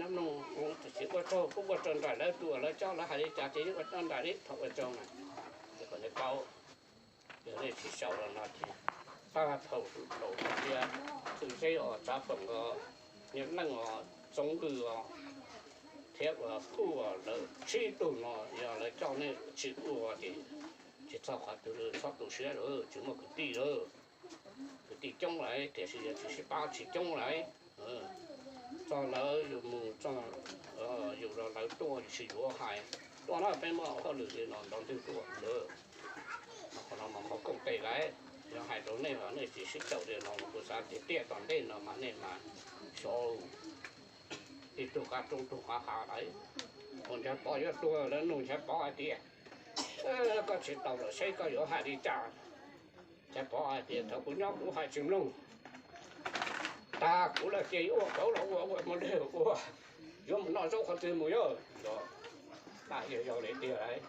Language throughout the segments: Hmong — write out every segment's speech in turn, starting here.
Nab Noog, tus txiv ua tsaug kuj ua rau nraim lawv, tus uas lawv coj lawv hais li cas ces yeej ua rau nraim li, thaum ua tsaug na, ces kom nej paub. Yog nej tsis xyaum los no ces pab thaum tus tau thiab tus zeb os, tsav foom os, niam leej os, txoov nqwj os, thiab uas kuj lawv tsib tug no yog lawv coj nej tsis ua ces tsis txog qhov twg, txhob tu siab lawm, tsis muaj kwv tij lawm. Kwv tij coob lawm tiam sis yog tsis sib pab tsis coob lawm. Txog lawv yus mus, yus los lawv tuaj, yus tsis yuav hais tuaj na, peb muaj hauj lwm li no nrov ntwg tuaj lawm. Qhov no mas qhov koom tes lawm, yog hais rau nej los nej tsis sib caum li no, kuv xav tias tiaj tom ntej no mas nej mas xyov ib tug qab roob tug qab hav lawm. Mus Nchaiv Pov yuav tuag lawv nug Nchaiv Pov hais tias, koj tsis tau lawm seb koj yuav hais li cas? Nchaiv Pov hais tias thaum kuv nyob kuv hais tsis mloog, tas kuv lawm ces yuav ua kauv los ua, ua mos lwj ua, yuav mus noj zaub qhov twg mus yog. Yog, yog li tiag lawm.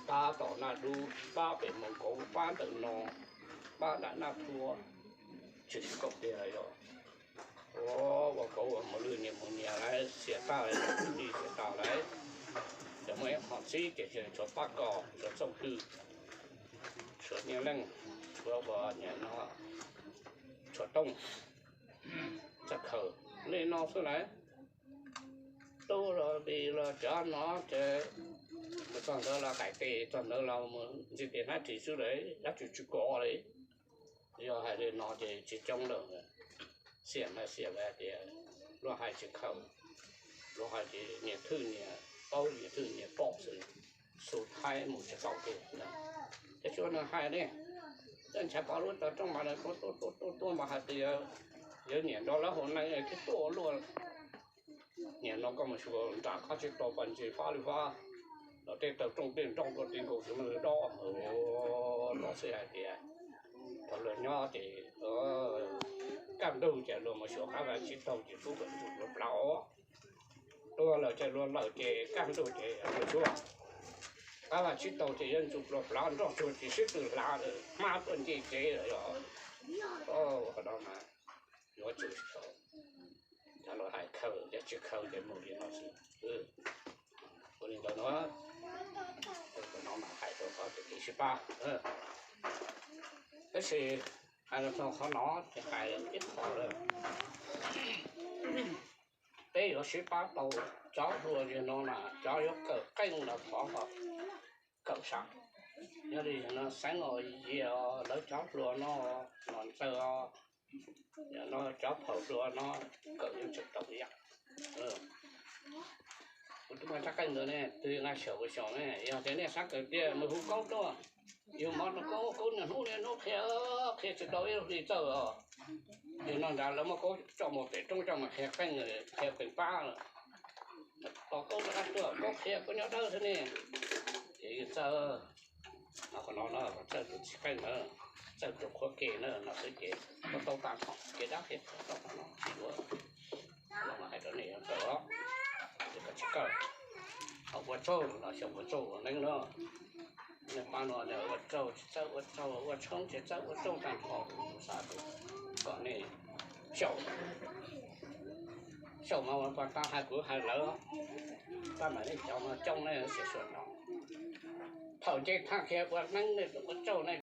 Pab tom Naj Dub, pab pem Moos Kauv, pab ntawm no, pab nram Naj Thuab, tsis sib koom tiag yog. Ua, ua kauv ua mos lwj nyias mus nyias lawm, xiam tag li xiam tag lawm. Ces muaj ib qho txib ces tshuav Pab Kos, tshuav Txooj Twm, tshuav Nyiaj Leej, tshuav ua nyias no, tshuav Tooj, Txaj Khaws, li no xwb lawm. Tub los Vim los cov no ces mus txog ntawd los qaim tes, txog ntawd los mus ntxiv tes hnab ris xwb lawm, dab tsi tsis kov li. Yog hais li no ces tsis coob lawm. Xiam mas xiam lawm tias luag hais tsis khaws, luag hais ces nias thwj nias paub, nias thwj nias pom xwb, xu thaib mus tsis tau kiag. Ces tsuas nws hais ne, Nchaiv Pov lub tog rooj mas tuaj tuaj tuaj tuaj mas hais tias yuav nyiam nrog lawv haus neeg thiab tuaj luaj. Nim no koj mus xyuas nram qab tsib taug pas ntsis fab li fab, los tej taw rooj tej nroj tuaj ti nkaus tsis muaj li dob. Los xwb hais tias thaum luag nyob ces kaj ntug ces luag mus xyuas qab vaj tsib taug ces xub kom ntsuj pluag plav. Tuag lawm ces luag lawm ces kaj ntug ces luag xyuas qab vaj tsib taug ces yuav ntsuj pluag plav, nroj tsuag ces sib tw hlav lawm, hmab tuaj nce tsev lawm yog. Qhov no mas yuav tsum xyaum, cov luag hais khaws, yog tsis khaws ces mus li no xwb. Ua li ntawd no, qhov no mas hais rau qhov tias kev sib pab. Tab sis hais los txog qhov no ces hais ib qho lawm, peb yuav sib pab tau cov hluas yog no mas cov yuav kawm qeej los thov kom kawm xav. Yog li no Xeeb os, Yias os, lawv cov hluas no, Nom Ntxawg os, no cov phaum hluas no kawm yeej tseem tau ib yam. Kuv twb muaj rab qeej ntawd ne, twb nqa xyaum ua xyaum ne, yog tias nej xav kawm tiag mus hu Koob tuaj. Yus mov rau Koob, Koob niaj hnub niaj hnub qhia, qhia tsis tau ib hli txawj os. Yus no nrad lawv muab Koob coj mus pem roob coj mus qhia qeej, qhia peem pab. Tos Koob rov qab tuaj, Koob qhia Koob nyob dawb xwb ne. Ces yus txawj, no qhov no no txawj tus txiv qeej na, txawj tus qhuab ke na no xwb ces koj tau tag nrho kev dab kev qhua tau tag nrho tsis yuav. Los mas hais rau nej kawm os, ces koj tsis kawm, ho ua tsaug los xyaum ua tsaug ua neeb no. Nej pab no ua tsaug tsis txawj ua tsaug, ua tshoob tsis txawj ua tsaug tag nrho, xav kom nej xyaum, xyaum mas ua pas tag hais kuv hais lawv, tab mas nej cov no coob nej xiam xuam no. Thaum nce thaj khiav ua neeb nej ua tsaug nej